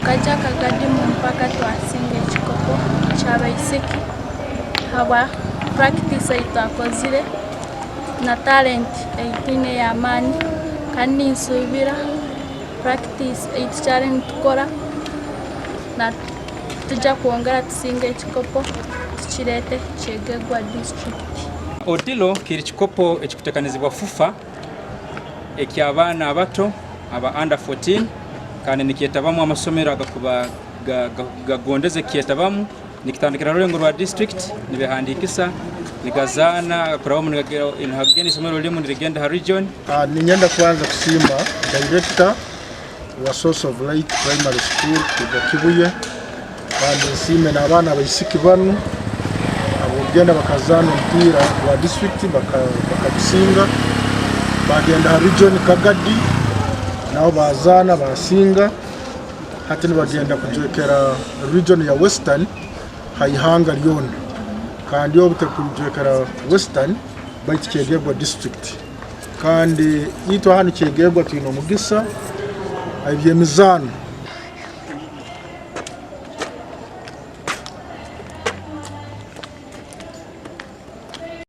Tukagya Kagadi omu mpaka twasinga ekikopo ky'abaisiki ahabwa purakitisi ei twakozire na talenti ei twine ey'amaani kandi ninsuubira purakitisi ei tukyari nitukora nituija kwongera tusinge ekikopo tukireete Kyegegwa disiturikiti. Odilo kiri kikopo ekikutekanizibwa FUFA eky'abaana abato aba under 14 kandi nikyetabamu amasomero agakuba gagondeze kukyetabamu. Nikitandikira ha rurengo rwa disiturikiti nibehandiikisa nigazaana kurabamu nihagenda isomero rimu nirigenda ha region. Niinyenda kubanza kusiima Dayirekita wa Source of Light Primary School kuruga Kibuye kandi nsiime n'abaana abaisiki banu ahabw'okugyenda bakazaana omupiira gwa disiturikiti bakagusinga. Baagenda aha region Kagadi naho baazaana baasinga. Hati nibagyenda kujwekera region ya Western ha ihanga ryona kandi obu terikujwekera Western baitu Kyegegwa district. Kandi itwe hanu Kyegegwa twine omugisa eby'emizaano.